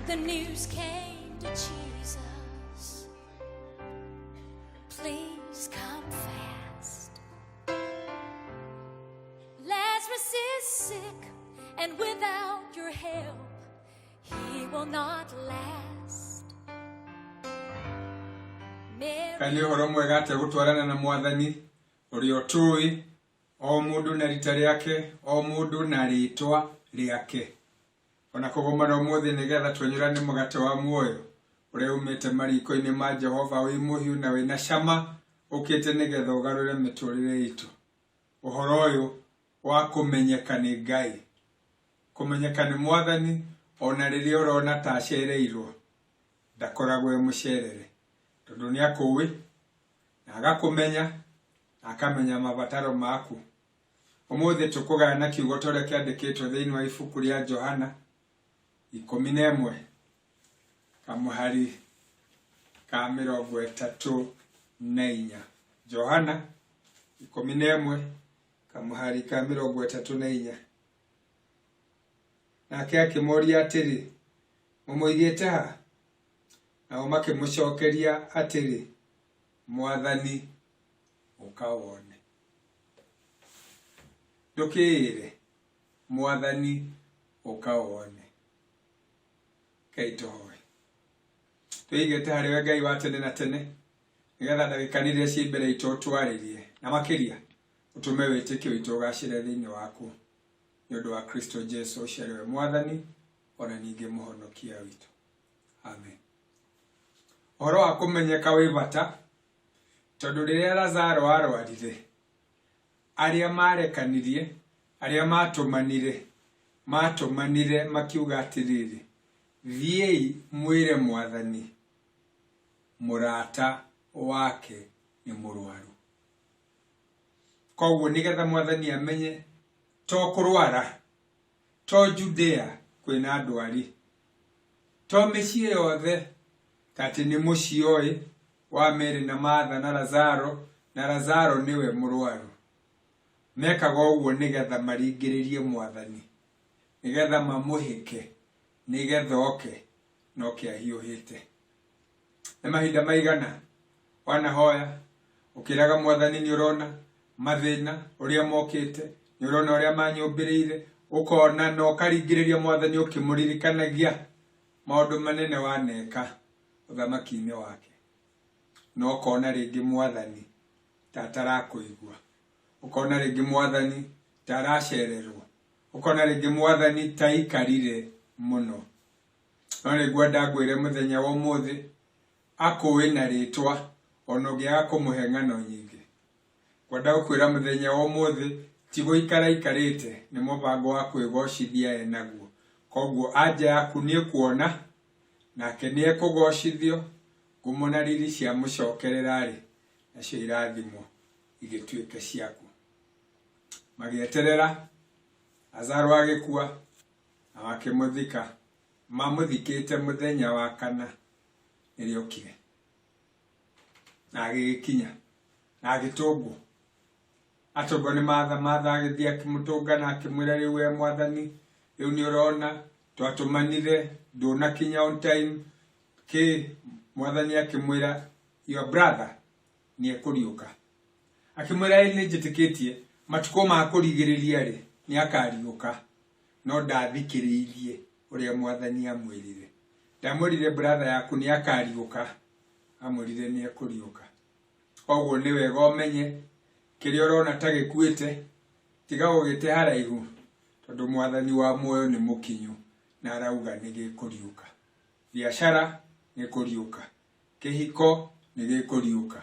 The news came to Jesus. Please come fast. Lazarus is sick, and without your help, he will not last. Mary. Kaĩ nĩ ũhoro mwega atĩa gũtwarana na mwathani ũrĩa ũtũĩ o mũndũ na rita rĩake o mũndũ na rĩtwa rĩake ona kũgomana ũmũthĩ nĩgetha twenyũrane mũgate wa muoyo ũrĩa umĩte mariko-inĩ ma Jehova wĩ mũhiũ na wĩna cama ũkĩte nĩgetha ũgarũre mĩtũrĩre itũ. Ũhoro ũyũ wa kũmenyeka nĩ Ngai, kũmenyeka nĩ mwathani ona rĩrĩa ũrona ta acereirwo, ndakoragwo e mũcerere tondũ nĩ akũĩ na agakũmenya na akamenya mabataro maku. Ũmũthĩ tũkũgayana kiugo ta ũrĩa kĩandĩkĩtwo thĩinĩ wa ibuku rĩa Johana 11 kamũhari ka 34. Johana 11 kamũhari ka 34. Nake akĩmoria atĩrĩ, mũmũigĩte ha? Nao makĩmũcokeria atĩrĩ, Mwathani, ũka wone. Ndũkĩĩre, Mwathani, ũka wone. Ngai tũhoe. Twĩigĩte harĩ we Ngai wa tene na tene, nĩgetha ndagĩka iria ciĩ mbere itũ ũtwarĩrie, na makĩria ũtũme wĩtĩkio witũ ũgacĩre thĩinĩ waku, nĩ ũndũ wa Kristo Jesu ũcio arĩ we Mwathani ona ningĩ mũhonokia witũ. Amen. Ũhoro wa kũmenyeka wĩ bata, tondũ rĩrĩa Lazaro arwarire, arĩa marekanirie, arĩa matũmanire, matũmanire makiuga atĩrĩrĩ, thiĩi mwĩre mwathani mũrata wake nĩ mũrwaru. Koguo nĩgetha mwathani amenye to kũrwara, to Judea kwĩna ndwari, to mĩciĩ yothe ta atĩ nĩ mũciĩ ũyũ wa Mary na Martha na Lazaro, na Lazaro nĩwe mũrwaru. Mekaga ũguo nĩgetha maringĩrĩrie mwathani, nĩgetha mamũhĩke, nĩgetha oke, na oke ahiũhĩte. Nĩ mahinda maigana wanahoya ũkĩraga mwathani nĩ ũrona mathĩna ũrĩa mokĩte, nĩ ũrona ũrĩa manyũmbĩrĩire, ũkona na ũkaringĩrĩria mwathani ũkĩmũririkanagia maũndũ manene waneka ũthamaki-inĩ wake, na ũkona rĩngĩ mwathani ta atarakũigua, ũkona rĩngĩ mwathani ta aracererwo, ũkona rĩngĩ mwathani ta aikarire mũno. No nĩ ngwenda ngwĩre mũthenya wa ũmũthĩ akũĩ na rĩtwa ona ũngĩaga kũmũhe ng'ano nyingĩ. Ngwenda gũkwĩra mũthenya wa ũmũthĩ ti gũikara aikarĩte, nĩ mũbango wa kwĩgocithia e naguo. Koguo anja yaku nĩ ĩkuona nake nĩ ekũgocithio, ngumo na riri ciamũcokerera-rĩ, nacio irathimo igĩtuĩke ciaku. Magĩeterera Lazaro agĩkua na makĩmũthika. Mamũthikĩte mũthenya wa kana nĩrĩo okire na agĩgĩkinya na agĩtũngwo. Atũngwo nĩ Martha, Martha agĩthiĩ akĩmũtũnga na akĩmwĩra rĩu we mwathani, rĩu nĩ ũrona twatũmanire ndũnakinya on time kĩ. Mwathani akĩmwĩra your brother nĩ ekũriũka. Akĩmwĩra ĩ nĩ njĩtĩkĩtie matukũ ma kũrigĩrĩria rĩ nĩ akariũka, no ndathikĩrĩirie ũrĩa mwathani amwĩrire. Ndamwĩrire brother yaku nĩ akariũka, amwĩrire nĩ ekũriũka. Koguo nĩ wega ũmenye kĩrĩa ũrona ta gĩkuĩte, tiga gũgĩte haraihu, tondũ mwathani wa muoyo nĩ mũkinyu na arauga nĩ gĩkũriũka. Biacara nĩ kũriũka, kĩhiko nĩ gĩkũriũka,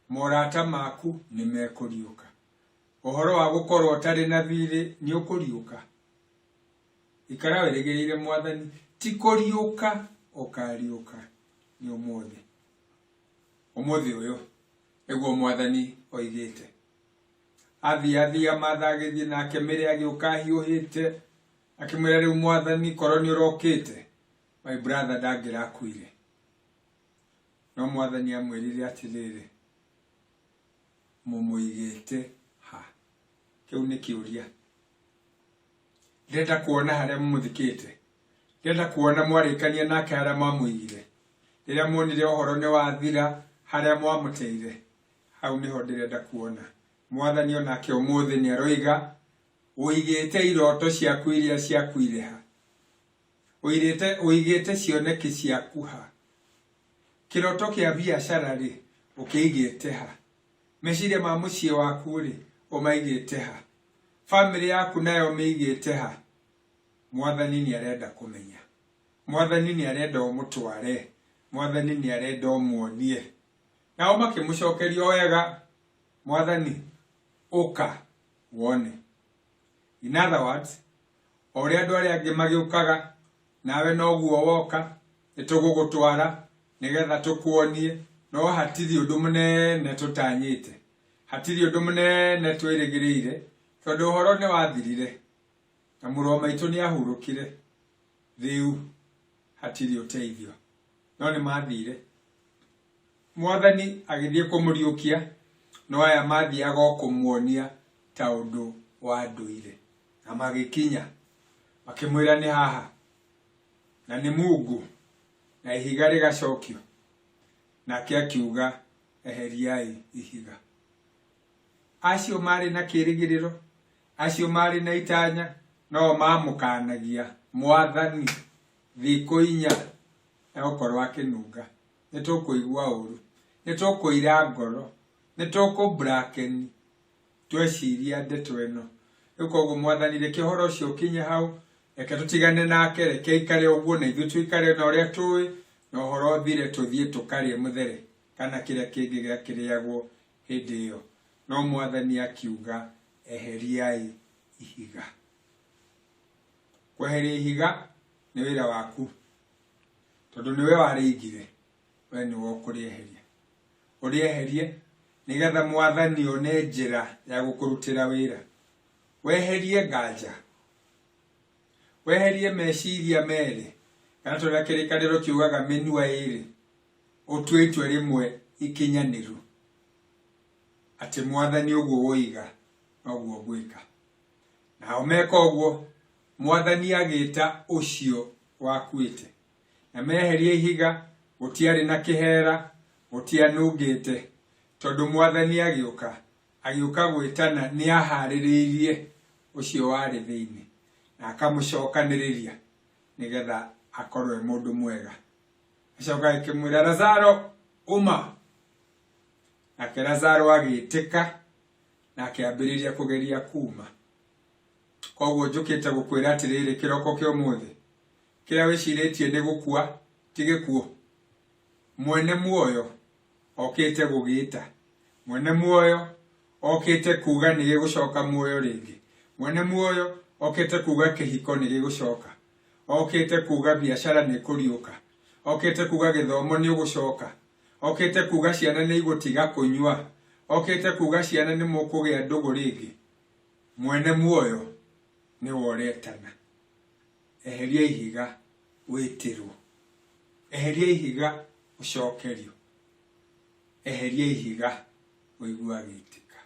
morata maku nĩ mekũriũka, ũhoro wa gũkorwo ũtarĩ na thirĩ nĩ ũkũriũka. Ikara wĩrĩgĩrĩire mwathani, ti kũriũka ũkariũka nĩ ũmũthĩ. Ũmũthĩ ũyũ nĩguo mwathani oigĩte. Athiathia Martha agĩthiĩ nake Mary agĩũka ahiũhĩte akĩmwĩra rĩu mwathani korwo nĩ ũrokĩte my brother ndangĩrakuire. No mwathani amwĩrire atĩrĩrĩ, mũmũigĩte ha? Kĩu nĩ kĩũria. Ndĩrenda kuona harĩa mũmũthikĩte. Ndĩrenda kuona mwarĩkania nake harĩa mwamũigire. Rĩrĩa muonire ũhoro nĩ wathira harĩa mwamũteire, hau nĩho ndĩrenda kuona. Mwathani onake ũmũthĩ nĩ aroiga, ũigĩte iroto ciaku iria ciakuire ha? Ũigĩte cioneki ciaku ha? Kĩroto kĩa biacara rĩ, ũkĩigĩte ha? Meciria ma mũciĩ waku rĩ, ũmaigĩte ha? Bamĩrĩ yaku nayo ũmĩigĩte ha? Mwathani nĩ arenda kũmenya. Mwathani nĩ arenda ũmũtware. Mwathani nĩ arenda ũmuonie. Nao makĩmũcokeria o wega, Mwathani, ũka wone. In other words, o ũrĩa andũ arĩa angĩ magĩũkaga, nawe noguo woka, nĩ tũgũgũtwara nĩgetha tũkuonie, no hatirĩ ũndũ mũnene tũtanyĩte, hatirĩ ũndũ mũnene twĩrĩgĩrĩire, tondũ ũhoro nĩ wathirire na mũrũ wa maitũ nĩ ahurũkire, rĩu hatirĩ ũteithio. No nĩ mathire. Mwathani agĩthiĩ kũmũriũkia, no aya mathiaga o kũmuonia ta ũndũ wa ndũire. Na magĩkinya, makĩmwĩra nĩ haha, na nĩ mungu, na ihiga rĩgacokio. Nake akiuga, eheriai ihiga. Acio marĩ na kĩrĩgĩrĩro, acio marĩ na itanya, no mamũkanagia Mwathani thikũ inya egũkorwo akĩnunga. Nĩ tũkũigua ũru, nĩ tũkũira ngoro, nĩ tũkũbrakeni tweciria ndeto ĩno. Rĩu koguo Mwathani reke ũhoro ũcio ũkinye hau, reke tũtigane nake, reke aikare ũguo na ithuĩ tũikare na ũrĩa tũĩ, na ũhoro ũthire tũthiĩ tũkarĩe mũthere kana kĩrĩa kĩngĩ gĩakĩrĩagwo hĩndĩ ĩyo. No Mwathani akiuga, eheriai ihiga. Kweheria ihiga nĩ wĩra waku, tondũ nĩwe warĩigire, we nĩwe ũkũrĩeheria. Ũrĩeherie nĩgetha Mwathani one njĩra ya gũkũrutĩra wĩra. Weherie nganja, weherie meciria merĩ, kana ta ũrĩa kĩrĩkanĩro kiugaga mĩnua ĩrĩ, ũtue itua rĩmwe ikinyanĩru, atĩ Mwathani ũguo woiga noguo ngwĩka. Nao meka ũguo, Mwathani agĩta ũcio wakuĩte. Na meheria ihiga, gũtiarĩ na kĩhera, gũtianungĩte, tondũ Mwathani agĩũka, agĩũka gwĩtana nĩ aharĩrĩirie ũcio warĩ thĩinĩ, na akamũcokanĩrĩria nĩgetha akorwo e mũndũ mwega. Acoka agĩkĩmwĩra, Lazaro, uma! Nake Lazaro agĩtĩka na akĩambĩrĩria kũgeria kuma. Koguo njũkĩte gũkwĩra atĩrĩrĩ kĩroko kĩa ũmũthĩ, kĩrĩa wĩcirĩtie nĩ gũkua ti gĩkuũ. Mwene muoyo okĩte gũgĩta. Mwene muoyo okĩte kuga nĩ gĩgũcoka muoyo rĩngĩ. Mwene muoyo okĩte kuga kĩhiko nĩ gĩgũcoka. Okĩte kuga biacara nĩ ĩkũriũka. Okĩte kuga gĩthomo nĩ ũgũcoka. Okĩte kuga ciana nĩ igũtiga kũnyua. Okĩte kuga ciana nĩ mũkũgĩa ndũgũ rĩngĩ. Mwene muoyo nĩwe ũretana. Eheria ihiga wĩtĩrwo. Eheria ihiga ũcokerio. Eheria ihiga ũigue agĩtĩka.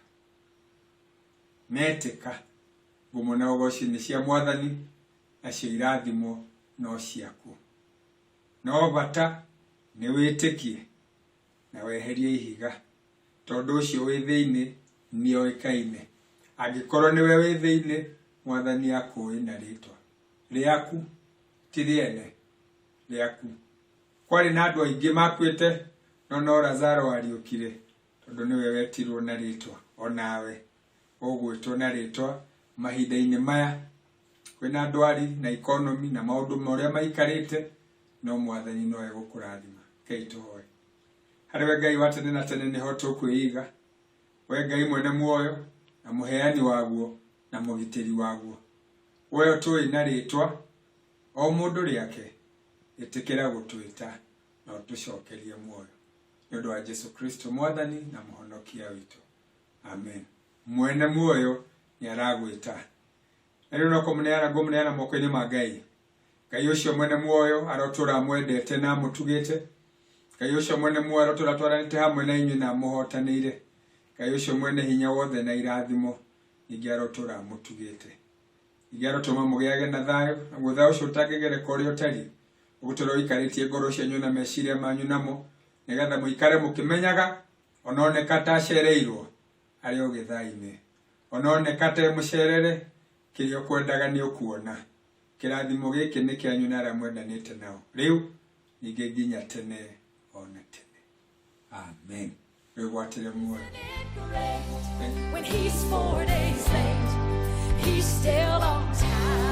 Metĩka, ngumo na ũgoci nĩ cia Mwathani, nacio irathimo no ciaku. No bata nĩ wĩtĩkie na weherie ihiga, tondũ ũcio wĩ thĩinĩ nĩoĩkaine. Angĩkorwo nĩwe wĩ thĩinĩ, Mwathani akũĩ na rĩtwa rĩaku, ti rĩene, rĩaku. Kwarĩ na andũ aingĩ makuĩte, no no Lazaro wariũkire, tondũ nĩwe wetirwo na rĩtwa. O nawe ũgwĩtwo na rĩtwa mahinda-inĩ maya. Kwĩna ndwari na economy na maũndũ marĩa maikarĩte, no Mwathani no egũkũrathima. Rekei tũhoe. Harĩ we Ngai wa tene na tene nĩho tũkwĩiga, we Ngai mwene muoyo na mũheani waguo na mũgitĩri waguo. We ũtũĩ na rĩtwa o mũndũ rĩake, ĩtĩkĩra gũtwĩta na ũtũcokerie muoyo. Nĩ ũndũ wa Jesu Kristo Mwathani na Mũhonokia witũ. Amen. Mwene muoyo nĩ aragwĩta. Na rĩu no kũmũneana ngũmũneana moko-inĩ ma Ngai. Ngai ũcio mwene muoyo arotũra amwendete na amũtugĩte. Ngai ũcio mwene muoyo arotũra atwaranĩte hamwe na inyuĩ na amũhotanĩire. Ngai ũcio mwene hinya wothe na irathimo ningĩ arotũra amũtugĩte. Ningĩ arotũma mũgĩage na thayũ, naguo thayũ ũcio ũtangĩgereka ũrĩa ũtariĩ, ũgũtũũra ũikarĩtie ngoro cianyu na meciria manyu namo, nĩgetha mũikare mũkĩmenyaga, ononeka ta acereirwo, arĩ o gĩthaa-inĩ. Ononeka ta e mũcerere, kĩrĩa ũkwendaga nĩ ũkuona. Kĩrathimo gĩkĩ nĩ kĩanyu na arĩa mwendanĩte nao, rĩu, ningĩ nginya tene o na tene. Amen. Wĩgwatĩre muoyo. When he's 4 days late, he's still on time.